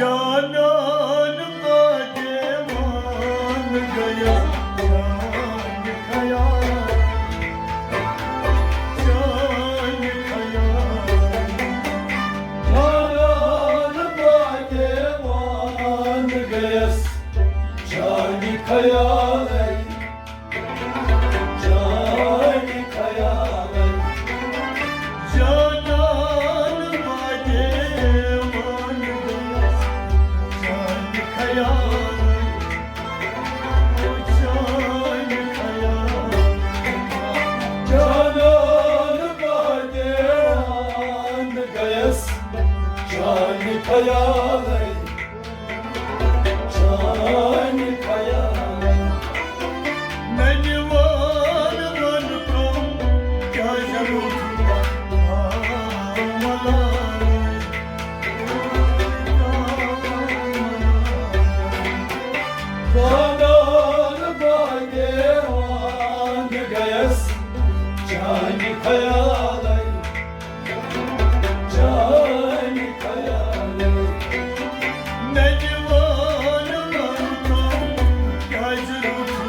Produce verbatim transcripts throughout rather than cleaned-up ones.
جانان بہٕ دیوان گٔیَس چانہِ خیال، چانہِ خیال۔ جانان بہٕ دیوان گٔیَس چانہِ خیالَے۔ چانہِ خیالَے۔ جانان بہٕ دیوان گٔیَس چانہِ خیالَے۔ چانہِ خیالَے۔ جانان بہٕ دیوان گٔیَس چانہِ خیالَے۔ چانہِ خیالَے۔ ننہِ وٲلۍ وَن تِم، کیٛازِ روٗدُکھ ملالَے؟ زانان بہٕ دیوان گٔیَس چانہِ خیالَے۔ چانہِ خیالہٕ۔ ننہِ وٲلۍ وَن تِم، کیٛازِ روٗدُکھ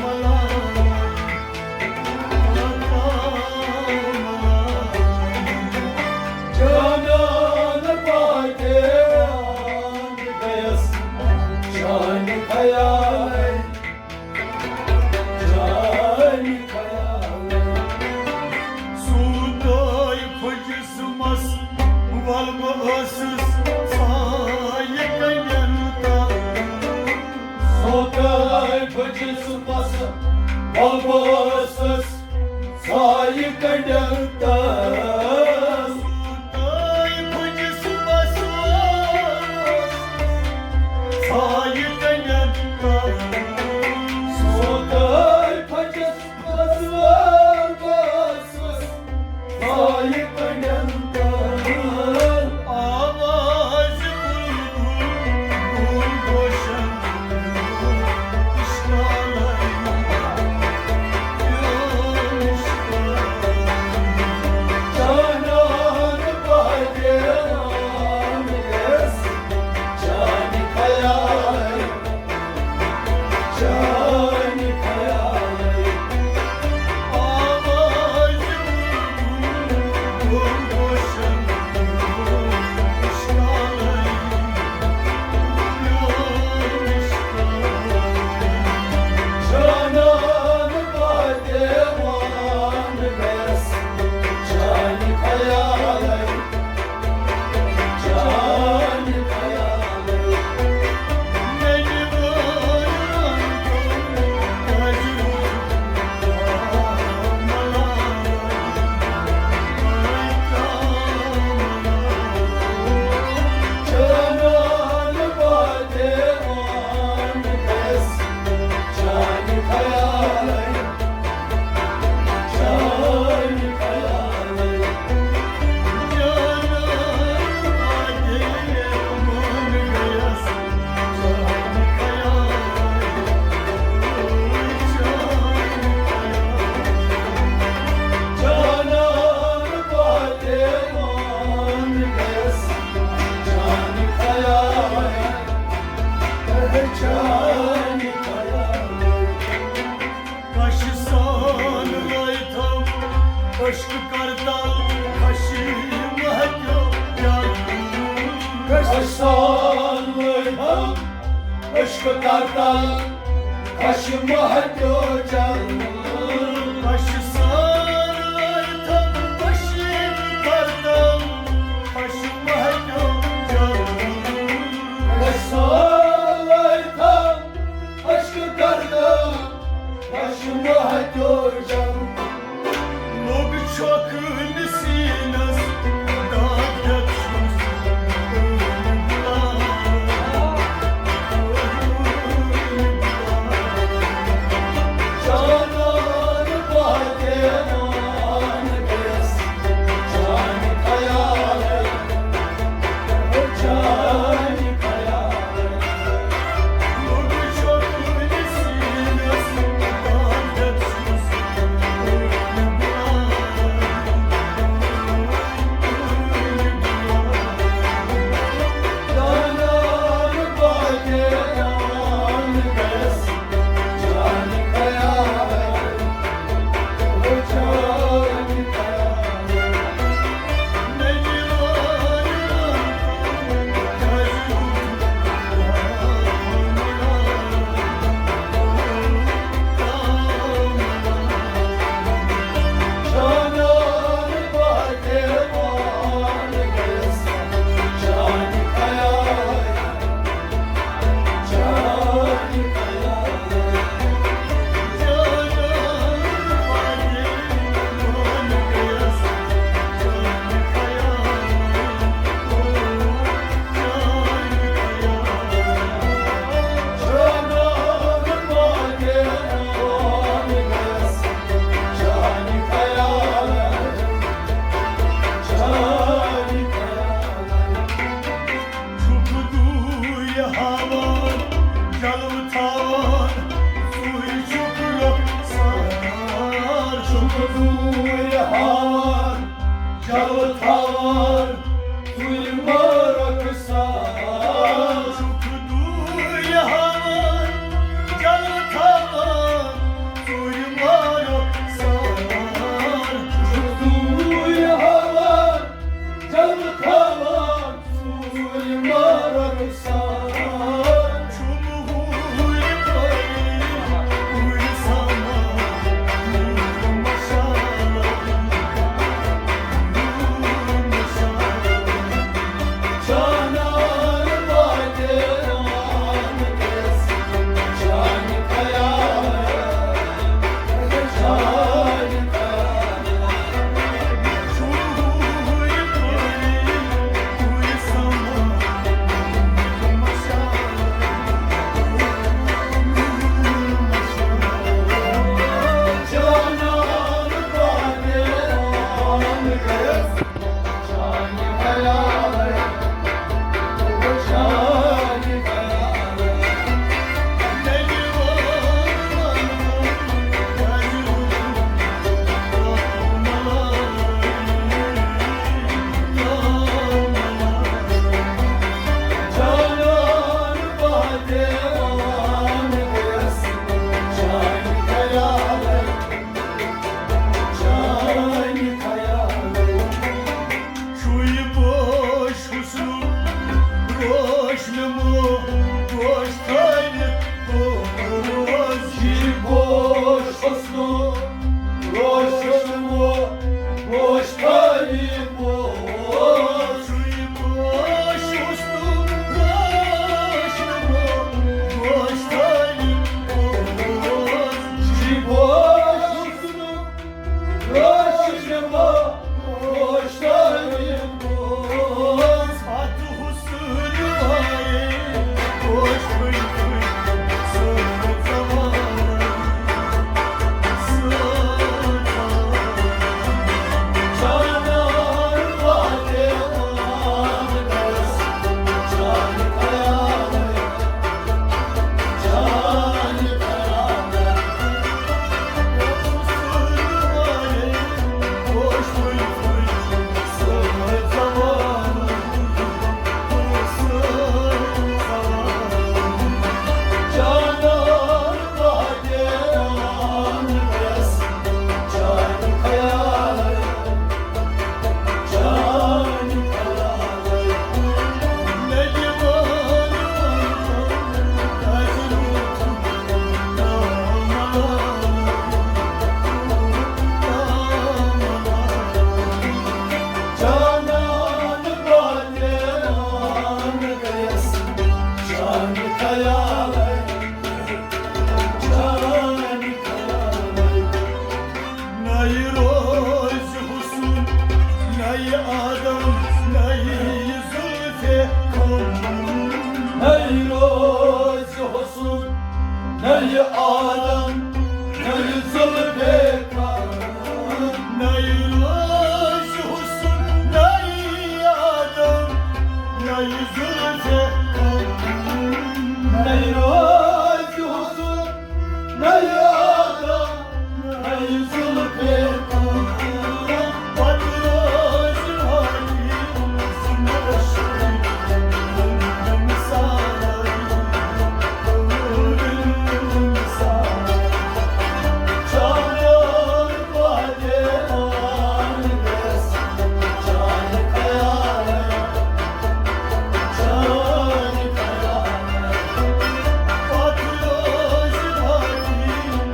ملالَے؟ جانان بہٕ دیوان گٔیَس چانہِ خیالَے۔ چانہِ خیالہٕ۔ سوٗدٲے پھٔجِس مَس، وَل بہٕ ٲسٕس سایہِ کَنٮ۪ن تَل۔ سوٗدٲے پھٔجِس مَس، وَل بہٕ ٲسٕس سایہِ کَنٮ۪ن تَل۔ سوٗدٲے پھٔجِس مَس، سایہِ کَنٮ۪ن تَل۔ سوٗدٲے پھٔجِس مَس، وَل بہٕ ٲسٕس سایہِ کَنٮ۪ن تَل۔ آوازِ بُلبُل گوشَن اِشکالَے، اِشکالَے۔ جانان بہٕ دیوان گٔیَس چانہِ خیالَے۔ چانہِ خیالَے۔ آوازِ بُلبُل گوشَن اِشکالَے، اِشکالَے۔ جانان بہٕ دیوان گٔیَس چانہِ خیالَے۔ چانہِ خیالہٕ۔ جانان بہٕ دیوان گٔیَس چانہِ خیالَے۔ چانہِ خیالَے۔ جانان بہٕ دیوان گٔیَس چانہِ خیالَے۔ چانہِ خیالَے۔ کشہِ سان لٲیتھم عشق کرتل، خشی مہتیو جل۔ کشہِ سان لٲیتھم عشق کرتل، خشی مہتیو جل۔ کشہِ سان لٲیتھم عشق کرتل، خشی مہتیو جل۔ کشہِ سان لٲیتھم عشق کرتل، خشمہ ہتیو جنگ۔ لوٚگ چھۄکھ نہٕ سیٖنس، داد ہٮ۪تھ چھُس بُلان۔ جانا ہاوان، جلوٕ تھاوان، سُے چھُکھ رۄخسار۔ چھُکھ دوٗرِ ہاوان، جلوٕ تھاوان، سُے ما رۄخسار۔ چھُکھ دوٗرِ ہاوان، جلوٕ تھاوان، سُے ما رۄخسار۔ چھُکھ دوٗرِ ہاوان، جلوٕ تھاوان، سُے ما رۄخسار۔ چھُم ہُرۍ پٔرۍ، ہُرۍ سما، نوٗر مشال، نوٗر مشال۔ جانان واتہِ رام دس، جان خیال، جان خیال۔ چھُے پوش حسنُک روشنہٕ مو، پوش تھٲوِتھ پوش۔ یہِ پوش حسنُک روشنہٕ مو، پوش تھٲوِتھ پوش۔ چھُے پوش حسنُک روشنہٕ مو، پوش تھٲوِتھ پوش۔ یہِ پوش حسنُک روشنہٕ مو، پوش تھٲوِتھ پوش۔ پتہٕ حسن نَیہِ روزِ حُسُن، نَیہِ آدم، نَیہِ زُلفے کم۔ نَیہِ روزِ حُسُن، نَیہِ آدم، نَیہِ زُلفے کم۔ نَیہِ روزِ حُسُن، نَیہِ آدم، نَیہِ زُلفے کم۔ نَیہِ روزِ حُسُن، نَیہِ آدم، نَیہِ زُلفے کم۔ پتہٕ روزِ حاجی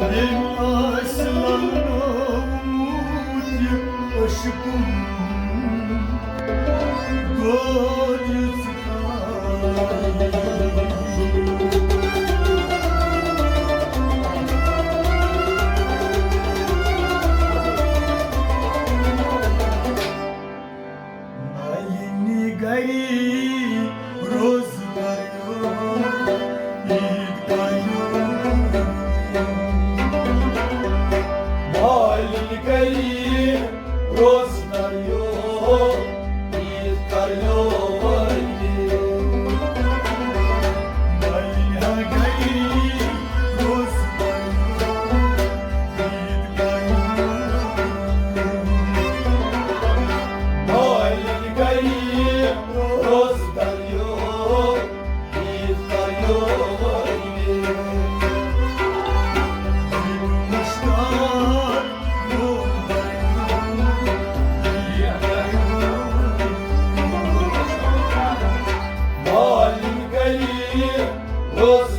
أمۍ آسہِ للنومُت یہِ عشقُن دود یُس مالنہِ گری روز دریو، عید گاہیو۔ مالنہِ گری روز دریو، عید گاہیو۔ مالنہِ گری روز دریو، عید گاہیو۔ مالنہِ گری روز دریو، عید گاہیو۔ مشتاق روز دریو، عید گاہیو۔ مالنہِ گری روز